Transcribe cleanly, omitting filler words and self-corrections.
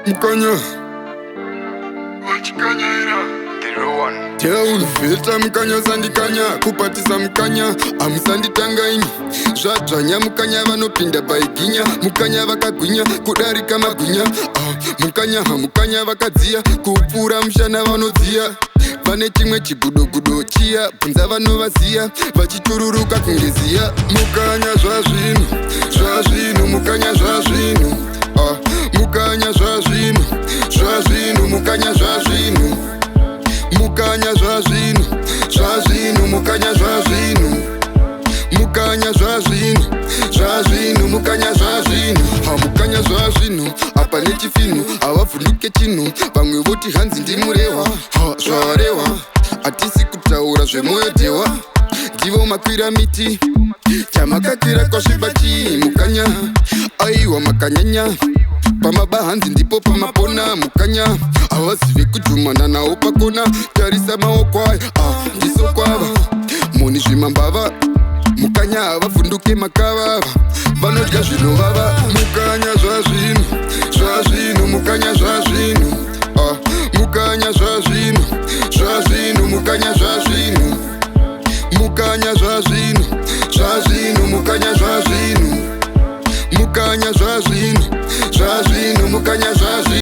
Mukanya. Teuvheta mukanya, sandikanya kupatisa mukanya, hamusanditanga ini zvadzvanya mukanya. Vanopinda paiginya mukanya, vakagwinya kudarika magwinya. Ah, mukanya, hamukanya vakadziya kupfuura mushana, vanodziya vane chimwe chigudogudo chiya. Bvunza vanovaziya, vachitururuka kunge ziya. Mukanya zvazvinhu, zvazvinhu mukanya zvazvinhu. Ah, mukanya zvazvinhu, zvazvinhu mukanya zvazvinhu. Mukanya zvazvinhu, zvazvinhu mukanya zvazvinhu. Mukanya zvazvinhu, zvazvinhu mukanya zvazvinhu. Hamukanya zvazvinhu apa nechifinhu, havavhunduke chinhu. Vamwe voti hanzi ndimurehwa. Ha, zvarehwa, hatisi kutaura zvemwoyo dhewa. Ndivo makwira miti, chamakakwira kwasviba chii mukanya? Aiwa, makanyanya pamaba, hanzi ndipo pamapona mukanya. Havazive kujumana nawo pakona. Tarisa maoko aya. Ah, ndiso kwava moni zvimambava mukanya, havavhunduke makavava, vanodya zvinovava. Mukanya zvazvinhu, zvazvinhu mukanya zvazvinhu. Ah, mukanya zvazvinhu, zvazvinhu mukanya zvazvinhu. Mukanya zvazvinhu, zvazvinhu mukanya zvazvinhu. Mukanya zvazvinhu, zvazvinhu mukanya zvazvinhu.